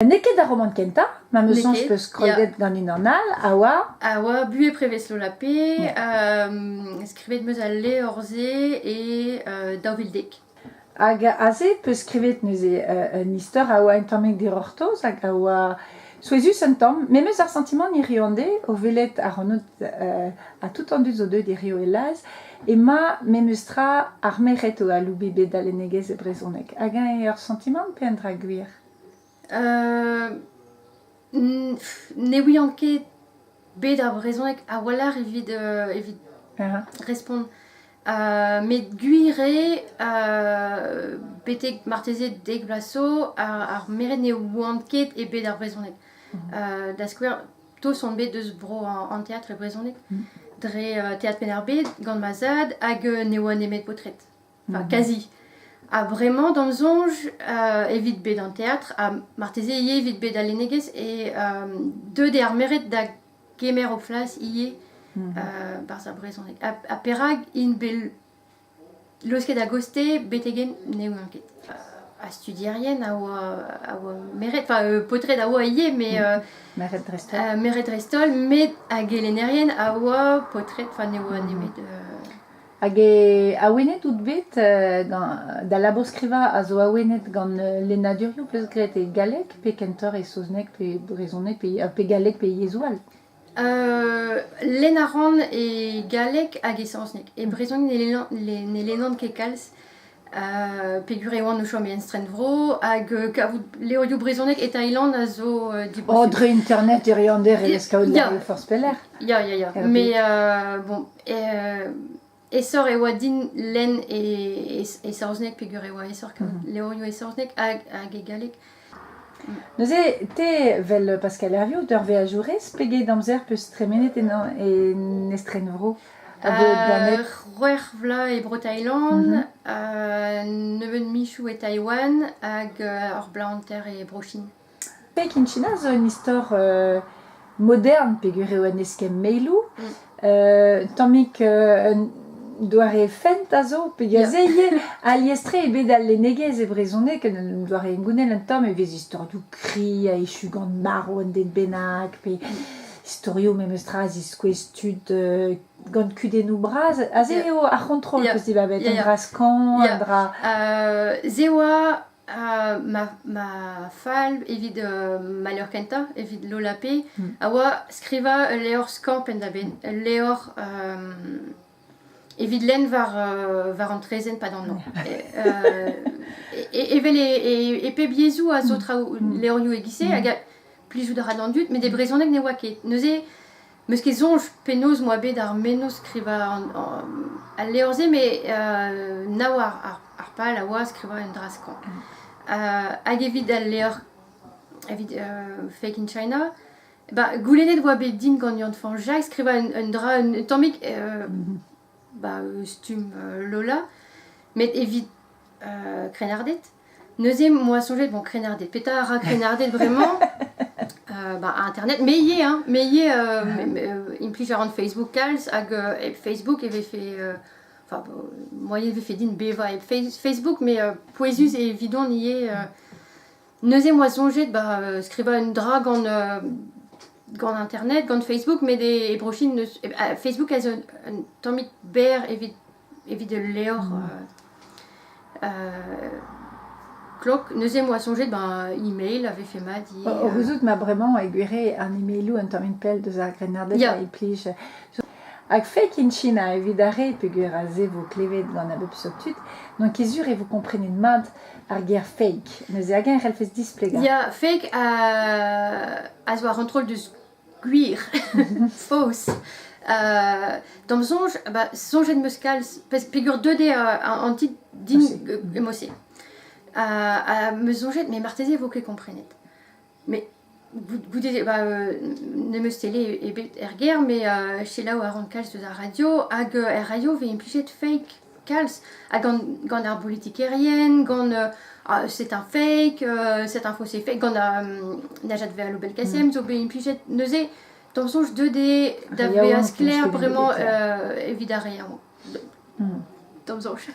N'eo ket ar romant kentañ, ma 'm eus N'eo soñj ket, peus ya. kroget gant unan all, a oa... A oa Buhez prevez Lola P. Ya. Skrivet 'm eus al levr-se e 2010. Hag aze peus skrivet neuze un istor a oa un tammig dic'hortoz hag a oa souezhus un tamm. Me 'm eus ar santimant hiriv an deiz o welet ac'hanout ha tout an dud zo deuet hiriv e-laez emañ memes tra ar merc'hed o aloubiñ bed al lennegezh e brezhoneg. Hag-eñ eo ur santimant pe un dra gwir? Ne ouian ket bet ar brezhoneg a-walc'h evit evit respont. Met gwir eo betek marteze dek vloaz zo ar merc'hed ne oant ket e bed ar brezhoneg. Da skouer, tost on bet eus bro an teatr e brezhoneg dre Teatr Penn-ar-Bed gant ma zad hag ne oa nemet paotred. Enfin, quasi. Ha bremañ, d'am soñj, evit bed an teatr, ha marteze ivez evit bed al lennegezh, eo deuet eo ar merc'hed da gemer o flas ivez barzh ar brezhoneg. Ha perak int bet laosket a-gostez betek-henn ne ouian ket. Ha studierien a oa a oa merc'hed, enfin paotred a oa ivez, met Merc'hed dreist-holl. Merc'hed dreist-holl, met ar gelennerien a oa paotred, enfin ne oa nemet... Hag e awenet out bet gant da labour-skrivañ a zo awenet gant lennadurioù 'peus graet e galleg pe kentoc'h e saozneg pe brezhoneg pe galleg pe yezhoù all? Lenn a ran e galleg hag e saozneg. E brezhoneg ne lennan ket kalz peogwir e oan o chom e estrenvro hag kavout levrioù brezhonek e Thailand a zo dibosupl. Oh, dre internet e rean-der e vez kaout levrioù forzh pelec'h. Ya, ya, ya. Mais bon, aesoc'h e oa din lenn e saozneg peogwir e oa aesoc'h kaout levrioù e saozneg hag e galleg. Neuze, te, 'vel Pascal Hervio, d'ur veajourez, pegeit amzer 'peus tremenet en estrenvro a-bouez ganet? C'hwec'h vloaz e Bro-Thailand, nebeut michoù e Taïwan hag ur bloaz hanter e Bro-Chine. Pekin China zo un istor modern peogwir eo un eskemm mailoù. Tammig un doare fent a zo peogwir se ivez alies-tre eo bet al lennegezh e brezhoneg un doare hengounel un tamm e vez istorioù kri a echu gant marv un den bennak pe istorioù memes tra a ziskouez tud gant kudennoù bras. Aze eo ar c'hontrol peus dibabet, un dra skañv, un dra... Se oa ma fal evit ma levr kentañ, evit Lola P, a oa skrivañ ul levr skañv penn-da-benn, ul levr evit lenn war war an traezhenn 'pad an hañv. Evel e pep yezhoù a zo traoù levrioù e-giz-se hag plijout a ra d'an dud, met e brezhoneg ne oa ket. Neuze 'meus ket soñj penaos 'moa bet ar mennozh skrivañ al levr-se met nav ar pal a oa skrivañ un dra skañv. Hag evit al levr evit Fake in China, ba goulennet 'oa bet din gant Yann-Fañch Jacq skrivañ un dra un tammig ba stumm Lola, met evit krennarded. Neuze 'm boa soñjet bon krennarded, petra a ra krennarded bremañ? Ba internet, me ivez hein, me ivez implij a ran Facebook kalz hag hep Facebook e vefe enfin moaien e vefe din bevañ hep Facebook met pouezus eo evidon ivez. Neuze 'm boa soñjet ba skrivañ un dra gant gant internet, gant Facebook met e Bro-Chine n'eus Facebook a zo un tammig berr evit evit ul levr klok. Neuze 'm boa soñjet ben e-mail a vefe mat ivez. O gouzout ma bremañ e gwir eo an e-mailoù un tammig pell deus ar grennarded a implij. Hag fake in China evit ar re peogwir aze 'vo klevet gant a bep seurt tud, n'on ket sur e vo komprenet mat ar ger fake. Neuze hag-eñ e c'hellfes displegañ? Ya, fake a zo ar c'hontrol deus gwir, faos. D'am soñj, ba, soñjet 'm eus kalz, peogwir deuet eo an titl din emose. Ha 'm eus soñjet, met marteze e vo ket komprenet. Met goude ba, n'em eus tele ebet er gêr, met selaou a ran kalz deus ar radio, hag er radio 'vez implijet fake kalz. Ha gant, gant ar bolitikerien, gant c'est un fake, cette info c'est fake, gant Najat Vallaud-Belkacem zo bet implijet neuze. D'am soñj deuet eo da vezañ sklaer bremañ evit ar re yaouank. D'am soñj.